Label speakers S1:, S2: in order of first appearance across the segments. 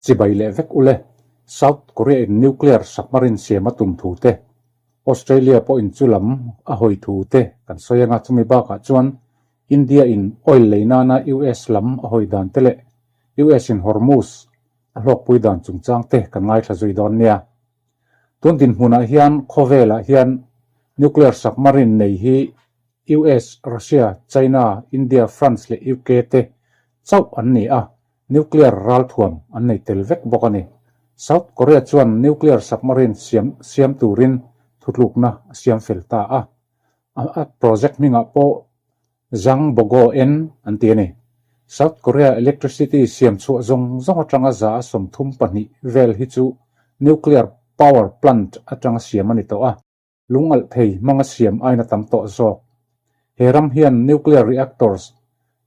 S1: Chibai leh vek ule, South Korea in nuclear submarine siam a tum thu te, Australia pawhin chu lam a hawi thu te kan sawi anga chumi bakah chuan India in oil lei nana US lam a hawi dan te leh US in Hormuz a hlawkpui dan chungchang te kan ngaithla zui dawn nia. Tun dinhmunah hian khawvelah hian nuclear submarine nei hi US, Russia, China, India, France leh UK te chauh an ni a, Nuclear ralthuam an nei tel vek bawk a ni. South Korea chuan nuclear submarine siam siam turin thutlukna a siam fel ta a. A project hmingah pawh Jang Bogo En an ti a ni. South Korea electricity siam chhuah zawng zawng atanga za a 32 vel hi chu nuclear power plant atanga siam a ni tawh a. Lungalh thei hmanga siam aina tam tawh zawk. He ram hian nuclear reactors,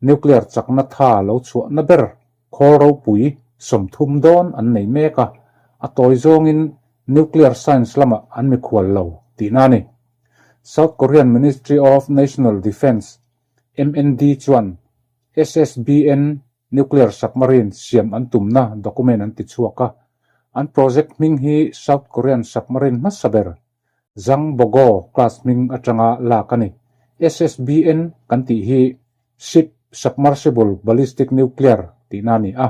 S1: nuclear chakna tha lo chhuahna ber khawl ropui 30 dawn an nei mek a, a tawi zawngin nuclear science lamah an mikhual lo tihna a ni. South Korean Ministry of National Defence, MND, chuan SSBN nuclear submarine siam an tumna document an tichhuak a, an project hming hi South Korean submarine hmasa ber Jang Bogo class hming atanga lak a ni. SSBN kan tih hi Ship Submersible Ballistic Nuclear tihna a ni a,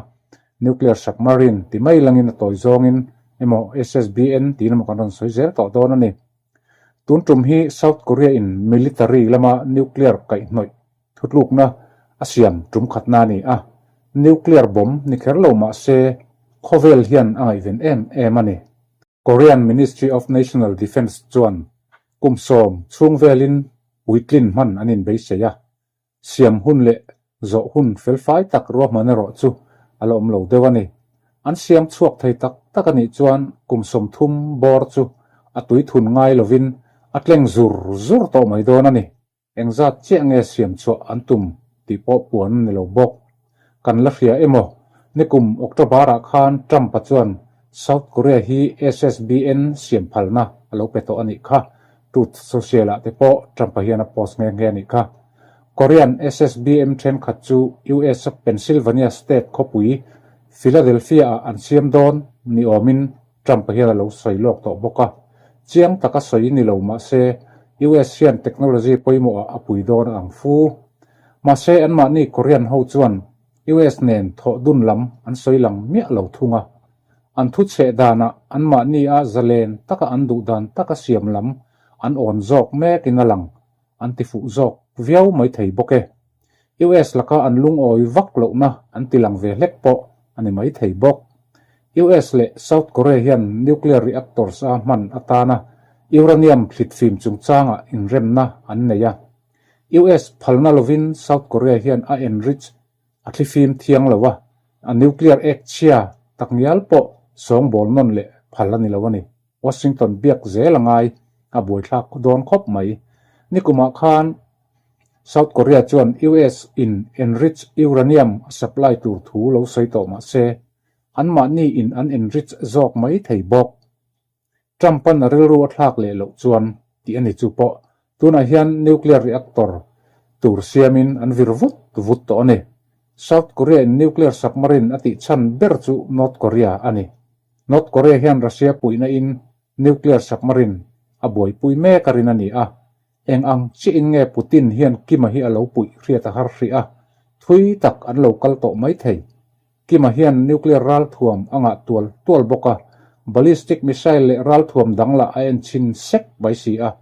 S1: nuclear submarine ti mai langin a tawi zawngin emaw SSBN tiin emaw kan rawn sawi zel tawh dawn a ni. Tun tum hi South Korea in military lama nuclear kaihhnawih Thutlukna a siam tum khatna a ni a, nuclear bomb ni kher lo mah se khawvel hian a ngaihven em em a ni. Korean Ministry of National Defence chuan kum 10 chhung velin puitlin hman an inbeisei a, siam hun leh zawh hun felfai tak ruahman erawh chu a la awm lo deuh a ni. An siam chhuak thei tak tak a nih chuan kum 30 bawr chu a tuithun ngai lovin a tleng zur zur tawh mai dawn a ni. Engzat chiah nge siam chhuah an tum tih pawh puan a ni lo bawk. Kan la hria emaw? Nikum October-ah khan Trump-a chuan South Korea hi SSBN siam phalna a lo pe tawh a nih kha. Truth Social-ah te pawh Trump-a hian a post nghe nghe a nih kha. Korean SSBM thenkhat chu US-a Pennsylvania state khawpui Philadelphia-ah an siam dawn ni awmin Trump hian a lo sawi lawk tawh bawk a, chiang taka sawi ni lo mah se US hian technology pawimawhah a pui dawn a ang fu. Mahse anmahni Korean ho chuan US nen thawh dun lam an sawi lang miah lo thung a. An thu chheh danah anmahni a zalen taka an duh dan taka siam lam an awn zawk mekin a lang an ti fuh zawk viau mai thei bawk e. US laka an lungawi vak lohna an ti lang ve hlek pawh a ni mai thei bawk. US leh South Korea hian nuclear reactors a hman atana uranium thlitfim chungchangah inremna an nei a. US phalna lovin South Korea hian a enrich a thlifim thiang lo a, a nuclear ek chhia takngial pawh sawngbawl nawn leh phal a ni lo a ni. Washington biak zel a ngai, a buaithlak dawn khawp mai. Nikumah khan South Korea chuan US in enrich uranium a supply tur thu lo sawi tawh mah se, anmahni in an enrich zawk mai thei bawk. Trump-a'n a rilru a thlak leh loh chuan tih a ni chu pawh tunah hian nuclear reactor tur siamin an vir vut vut tawh a ni. South Korea in nuclear submarine a tih chhan ber chu North Korea a ni. North Korea hian Russia puihna in nuclear submarine a buaipui mek a rin a ni a, eng ang chiah in nge Putin hian Kim-a hi a lo puih hriat a har hrih a, thui tak an lo kal tawh mai thei. Kim-a hian nuclear ralthuam a ngah tual tual bawk a, ballistic missile leh ralthuam dang lah a en chhin sek mai si a,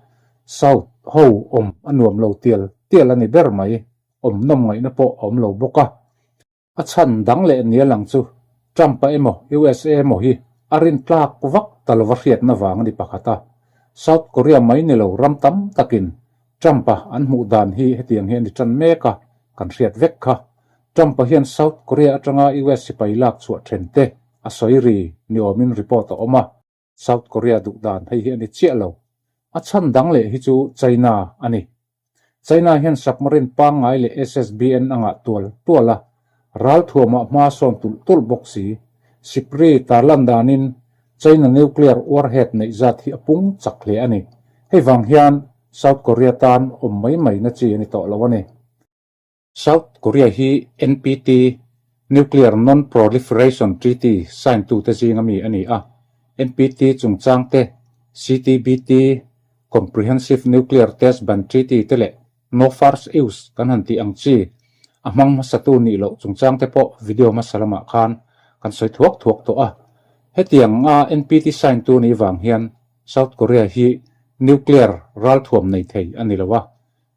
S1: South ho awm a nuam lo tial tial a ni ber mai, awm nawm ngaihna pawh a awm lo bawk a. A chhan dang leh nia lang chu Trump-a emaw USA emaw hi a rintlak vak ta lova hriatna vang a ni pakhat a. South Korea mai ni lo ram tam takin Trump-a an hmuh dan hi hetiang hi a ni tan mek a, kan hriat vek kha. Trump-a hian South Korea atanga US sipai lak chhuah then te a sawi ri ni awmin report a awm a. South Korea duh dan hei hi a ni chiah lo. A chhan dang leh hi chu China a ni. China hian submarine pangngai leh SSBN a ngah tual tual a, ralthuamah hma sawn tulh tulh bawk si. Sipri tarlan danin China nuclear warhead neih zat hi a pung chak hle a ni. Hei vang hian South Korea tan awm mai mai na chi a ni tawh lo a ni. South Korea hi NPT, Nuclear Non-Proliferation Treaty sign tute zinga mi a ni a, NPT chungchang te, CTBT, Comprehensive Nuclear Test Ban Treaty te leh No First Use kan han tih ang chi a hmang hmasatu nih loh chungchang te pawh video hmasa lamah khan kan sawi thuak thuak tawh a. Hetiang a NPT sign tu nih vang hian South Korea hi nuclear ralthuam nei thei a ni lo a.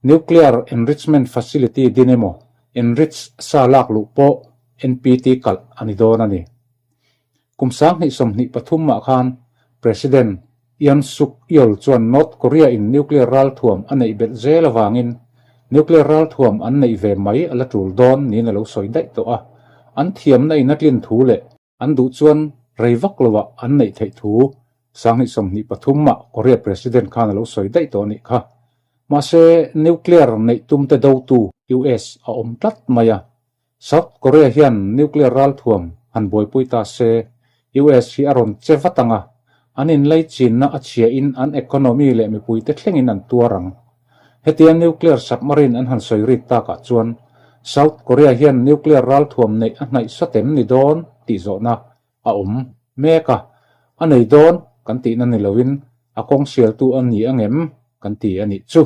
S1: Nuclear Enrichment Facility din emaw enrich sa lak luh pawh NPT kalh a ni dawn a ni. Kum 2023 ah khan President Yoon Suk Yeol chuan North Korea in nuclear ralthuam a neih belh zel avangin nuclear ralthuam an neih ve mai a la tul dawn niin a lo sawi daih tawh a. An thiamna in a tlin thu leh an duh chuan rei vak loah an neih theih thu 2023 ah Korea President khan a lo sawi daih tawh a nih kha. Mahse nuclear neih tumte dotu US a awm tlat mai a. South Korea hian nuclear ralthuam han buaipui ta se, US hi a rawn che vat ang a, an inlei chinna a chhiahin an economy leh mipuite thlengin an tuar ang. Hetia nuclear submarine an han sawi rik takah chuan South Korea hian nuclear ralthuam neih a hnaih sawt em ni dawn tih zawhna a awm mek a, a nei dawn kan tihna ni loin a kawng sialtu a ni angem kan ti a nih chu.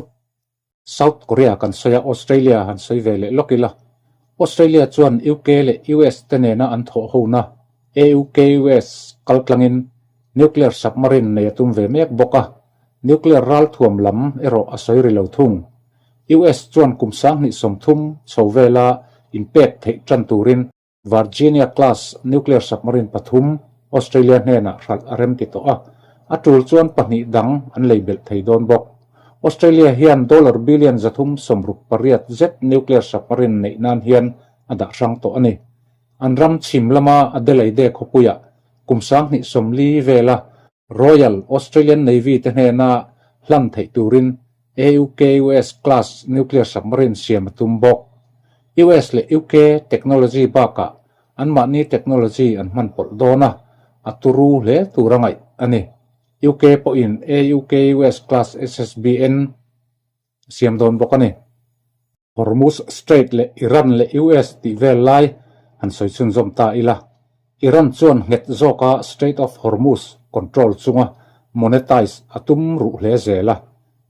S1: South Korea kan sawi a, Australia han sawi ve leh lawk ila. Australia chuan UK leh US te nena an thawh hona AUKUS kal tlangin nuclear submarine nei a tum ve mek bawk a, nuclear ralthuam lam erawh a sawi ri lo thung. US chuan kum 2030 chho vela inpek theih tan turin Virginia class nuclear submarine pathum Australia hnenah hralh a rem ti tawh a, a tul chuan pahnih dang an lei belh thei dawn bawk. Australia hian dollar billion 368 zet nuclear submarine neih nan hian a dah hrang tawh a ni. An ram chhim lama Adelaide khawpuiah kum 2040 vela Royal Australian Navy te hnena hlan theih turin AUKUS class nuclear submarine siam a tum bawk. US leh UK technology bakah anmahni technology an hman pawlh dawn a, a turu hle tur a ngaih a ni. UK pawhin AUKUS class SSBN siam dawn bawk a ni. Hormuz Strait leh Iran leh US tih vel lai han sawi chhunzawm ta ila, Iran chuan nghet zawka Strait of Hormuz control chunga monetize a tum ruh hle zel a.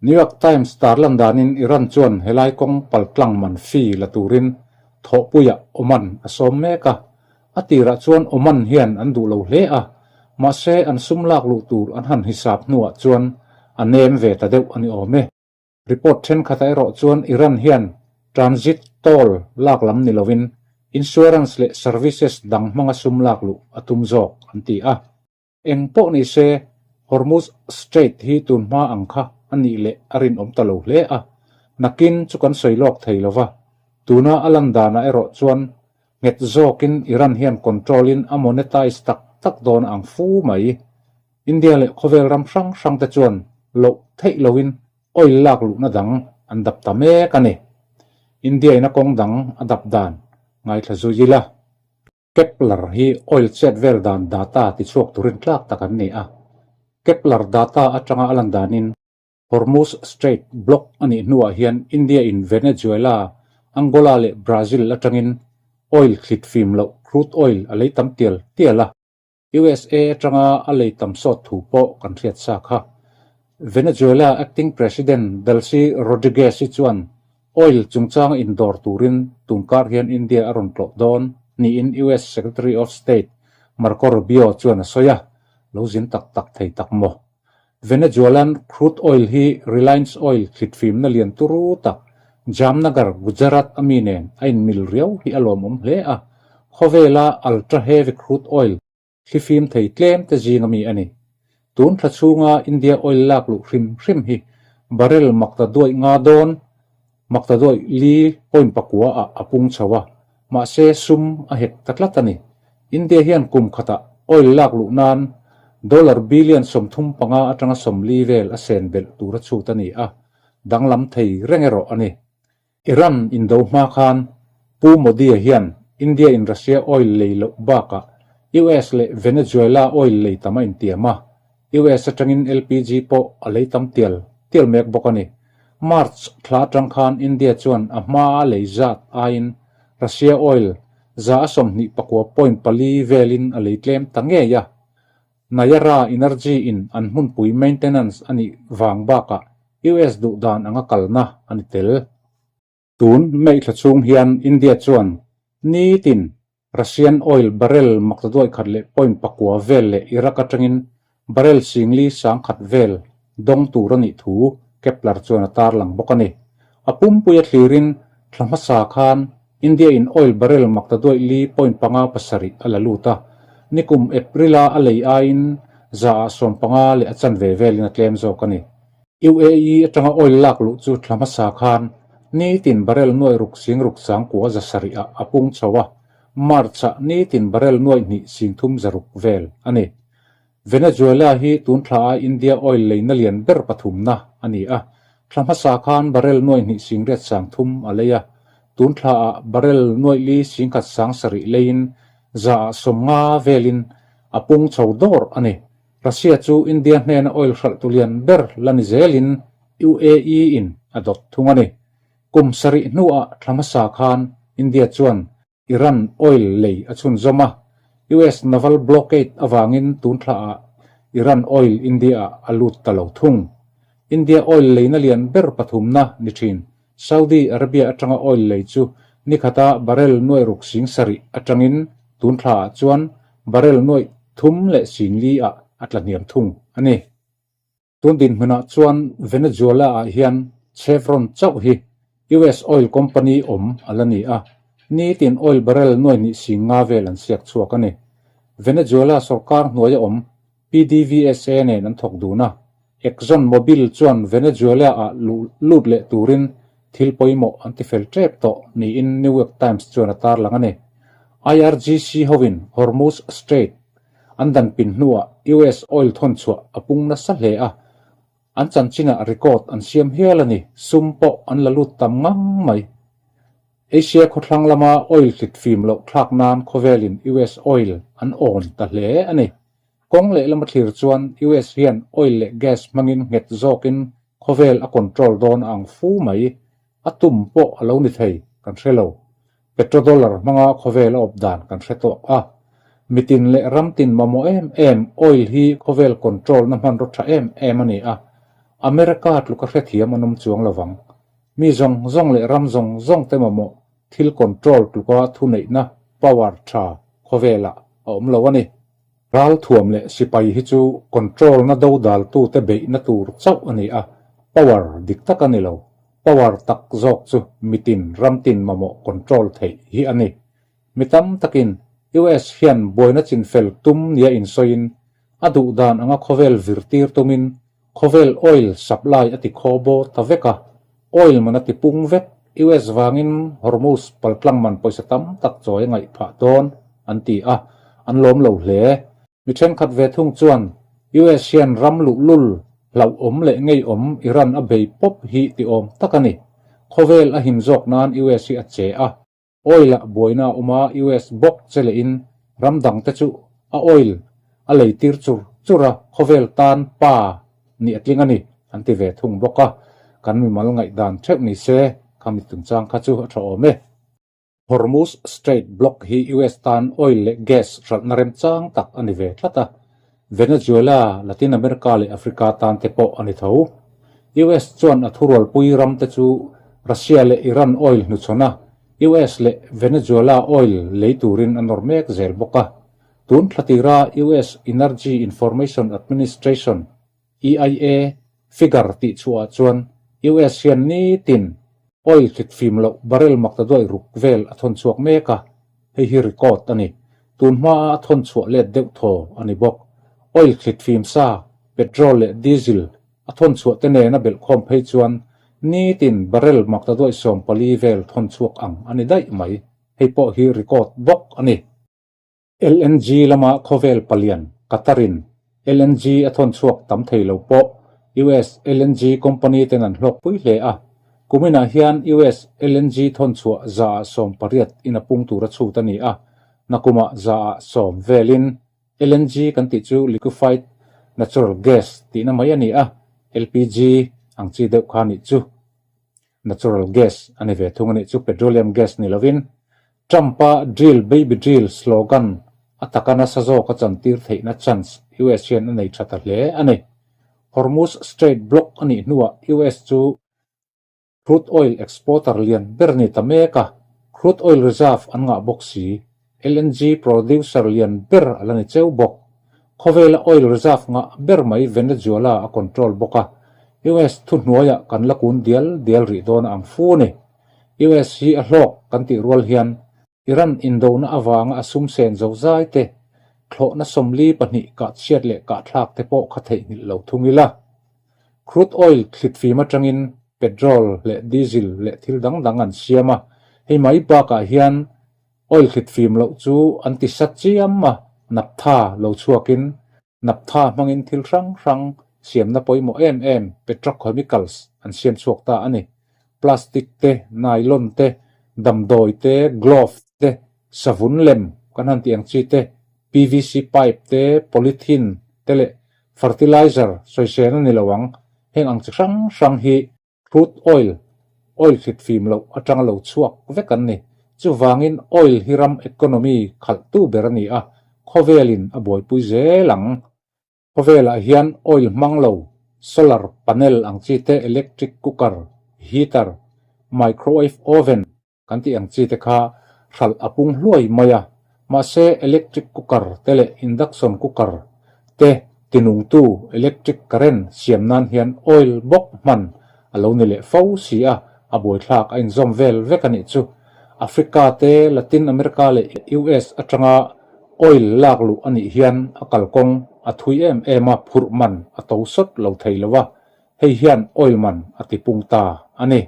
S1: New York Times tarlan danin Iran chuan helai kawng paltlang man fee la turin thawhpuiah Oman a sawm mek a. A tirah chuan Oman hian an duh lo hle a, mahse an sum lak luh tur an han hisap hnuah chuan a nem ve ta deuh a ni awm e. Report thenkhatah erawh chuan Iran hian transit toll lak lam ni lovin insurance leh services dang hmanga sum lak luh a tum zawk an ti a. Eng pawh ni se, Hormuz Strait hi tun hma ang kha a nih leh a rinawm ta lo hle a, nakin chu kan sawi lawk thei lo va, tuna a lan danah erawh chuan nghet zawkin Iran hian control in a monetize tak tak dawn ang fu mai. India leh khawvel ram hrang hrang te chuan loh theih loin oil lak luhna dang an dap ta mek a ni. India in a kawng dang a dap dan ngaithla zui ila. Kepler hi oil chet vel dan data tichhuak turin tlak tak an ni a. Kepler data atanga a lan danin Hormuz Strait block a nih hnuah hian India in Venezuela, Angola leh Brazil atangin oil thlit fim loh crude oil a lei tam tial tial a. USA atanga a lei tam sawt thu pawh kan hriat sa kha. Venezuela acting president Delcy Rodriguez-i chuan oil chungchanga indawr turin tunkar hian India a rawn tlawh dawn niin US Secretary of State Marco Rubio chuan a sawi a, lo zin tak tak thei tak maw? Venezuelan crude oil hi Reliance Oil thlitfimna lian turu tak Jamnagar, Gujarat a mi nen a inmil riau hi a lawmawm hle a, khawvela ultra heavy crude oil thlifim thei tlem te zing a mi a ni. Tun thla chhunga India oil lak luh hrim hrim hi barrel makta duaih nga dawn Makta dawih li point pakua ah a pung chho a, mahse sum a hek ta tlat a ni. India hian kum khatah oil lak luh nan dollar billion 35 atanga 40 vel a sen belh tur a chhut a ni a, danglam thei reng erawh a ni. Iran indo hma khan Pu Modi-a hian India in Russia oil lei loh bakah US leh Venezuela oil lei tam a intiam a, US atangin LPG pawh a lei tam tial tial mek bawk a ni. March thla atang khan India chuan a hmaa lei zat aiin Russia oil 24.4% velin a lei tlem ta ngei a. Nayara Energy in an hmunpui maintenance a nih vang bakah US duh dan anga kalna a ni tel. Tun May thla chhung hian India chuan nitin Russian oil barrel maktaduai khat leh point pakua vel leh Iraq atangin barrel singli sangkhat vel dawng tur a nih thu Kepler chuan a tarlang bawk a ni. A pumpui a thlirin thla hmasa khan India in oil barrel maktaduai li point panga pasarih a la lut a, nikum April-a a lei aiin zaah sawmpanga leh a chanve velin a tlem zawk a ni. UAE atanga oil lak luh chu thla hmasa khan nitin barrel nuaih ruk sing ruk sangkua za sarih ah a pung chho a, March ah nitin barrel nuaih hnih sing thum za ruk vel a ni. Venezuela hi tun thla a India oil leina lian ber pathumna a ni a, thla hmasa khan barrel nuaih hnih sing riat sang thum a lei a, tun thla ah barrel nuaih li sing khat sang sarih leiin za ah sawmnga velin a pung chho dawr a ni. Russia chu India hnena oil hralh tu lian ber la ni zelin UAE in a dawt thung a ni. Kum sarih hnuah thla hmasa khan India chuan Iran oil lei a chhunzawm a, US naval blockade avangin tun thlaah Iran oil India-ah a lut ta lo thung. India oil leina lian ber pathumna ni thin Saudi Arabia atanga oil lei chu nikhata barrel nuaih ruk sing sarih atangin tun thlaah chuan barrel nuaih thum leh sing li ah a tla hniam thung a ni. Tun dinhmunah chuan Venezuela ah hian Chevron chauh hi US oil company awm a la ni a, nitin oil barrel nuaih hnih sing nga vel an siak chhuak a ni. Venezuela sorkar hnuaia awm PDVSA nen an thawk dun a, Exxon Mobil chuan Venezuela-ah lut leh turin thil pawimawh an ti fel tep tawh niin New York Times chuan a tarlang a ni. IRGC hovin Hormuz Strait an dan pin hnuah US oil thawn chhuah a pung nasa hle a, an chanchinah record an siam hial a ni, sum pawh an la lut tam ngang mai. Asia khawthlang lama oil hlit fim loh thlak nan khawvelin US oil an awn ta hle a ni. Kawng lehlam a thlir chuan US hian oil leh gas hmangin nghet zawkin khawvel a control dawn a ang fu mai. A tum pawh a lo ni thei, kan hre lo. Petrodollar hmanga khawvel a awp dan kan hre tawh a. Mitin leh ramtin mamawh em em oil hi khawvel control na hmanraw tha em em a ni a. America tluka hrethiam an awm chuang lovang. Mi zawng zawng leh ram zawng zawng te mamawh thil control tluka thuneihna power tha khawvelah a awm lo a ni. Ralthuam leh sipai hi chu control na dodaltute beihna tur chauh a ni a, power dik tak a ni lo. Power tak zawk chu mitin ramtin mamawh control theih hi a ni. Mi tam takin US hian buaina chinfel tum nia insawiin a duh dan anga khawvel virtir tumin Khawvel oil supply a ti khaw bo ta vek a, oil man a ti pung vek, US vangin Hormuz paltlang man pawisa tam tak chawi a ngaih phah dawn an ti a, an lawm lo hle. Mi thenkhat ve thung chuan US hian ram luhlul, hlauhawm leh ngeiawm Iran a bei pawp hi ti awm tak a ni. Khawvel a him zawk nan US hi a che a. Oil ah buaina a awm a, US bawk che lehin ram dang te chu a oil a lei tir chur chur a, khawvel tan pa nih a tling a ni an ti ve thung bawk a, kan mimal ngaihdan theuh ni se khami chungchang kha chu a tha awm e. Hormuz Strait block hi US tan oil leh gas hralhna remchang tak a ni ve tlat a, Venezuela, Latin America leh Africa tan te pawh a ni tho. US chuan a thurualpui ram te chu Russia leh Iran oil hnuchhawn a, US leh Venezuela oil lei turin a nawr mek zel bawk a. Tun thla tira US Energy Information Administration, EIA, figure tih chhuah chuan US hian nitin oil thlit fim loh barrel maktaduai ruk vel a thawn chhuak mek a, hei hi record a ni. Tun hmaa a thawn chhuah let deuh thaw a ni bawk. Oil thlit fim sa, petrol leh diesel A thawn chhuah te nena belhkhawm phei chuan nitin barrel maktaduai 14 vel thawn chhuak ang a ni daih mai. Hei pawh hi record bawk a ni. LNG lama khawvel palian Qatar-in LNG a thawn chhuak tam thei lo pawh US LNG company ten an hlawkpui hle a. Kuminah hian US LNG thawn chhuah 18% in a pung tur a chhut a ni a, nakumah 10% velin LNG kan tih chu liquefied natural gas tihna mai a ni a, LPG ang chi deuh kha nih chu natural gas a ni ve thung a nih chu, petroleum gas ni lovin. Trump-a Drill baby drill slogan a taka nasa zawk a chantir theihna chance US hian a nei tha ta hle a ni. Hormuz Strait block a nih hnuah US chu crude oil exporter lian ber a ni ta mek a, crude oil reserve an ngah bawk si. LNG producer lian ber a la ni cheu bawk. Khawvela oil reserve ngah ber mai Venezuela a control bawk a, US thuhnuaiah kan la kun dial dial rih dawn a ang fu a ni. US hi a hlawk kan tih rual hian Iran indona avanga a sum sen zo zai te, thlawhna 42 kah chhiat leh kah thlak te pawh kha theihnghilh lo thung ila. Crude oil thlitfim atangin petrol leh diesel leh thil dang dang an siam a, hei mai bakah hian oil thlitfim loh chu an ti sa chiam a, naptha lo chhuakin naptha hmangin thil hrang hrang siamna pawimawh em em petrochemicals an siam chhuak ta a ni. Plastic te, nylon te, damdawi te, glove te, savun lem kan han tih ang chi te, PVC pipe te, polythene te leh fertilizer sawisel a ni lo ang. Heng ang chi hrang hrang hi Crude oil, oil hrit fim loh atanga lo chhuak vek an ni. Chuvangin oil hi ram economy khalhtu ber a ni a, khawvelin a buaipui zel ang. Khawvelah hian oil hmang lo, solar panel ang chi te, electric cooker, heater, microwave oven, Kan tih ang chi te kha hralh a pung hluai mai a, mahse electric cooker te leh induction cooker te tinungtu electric current siam nan hian oil bawk hman a lo ni leh fo si a, a buaithlak a inzawm vel vek a nih chu. Africa te, Latin America leh US atanga oil lak luh a nih hian a kalkawng a thui em em a, phurh man a to sawt lo thei lo a, hei hian oil man a tipung ta a ni.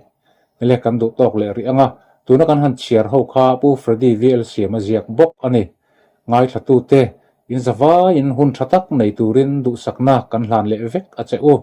S1: Ele kan duh tawk leh rih ang a, tuna kan han chhiar ho kha Pu Freddy VL Siama ziak bawk a ni. Ngaithlatute, in zavaiin hun tha tak nei turin duhsakna kan hlan leh vek a che u.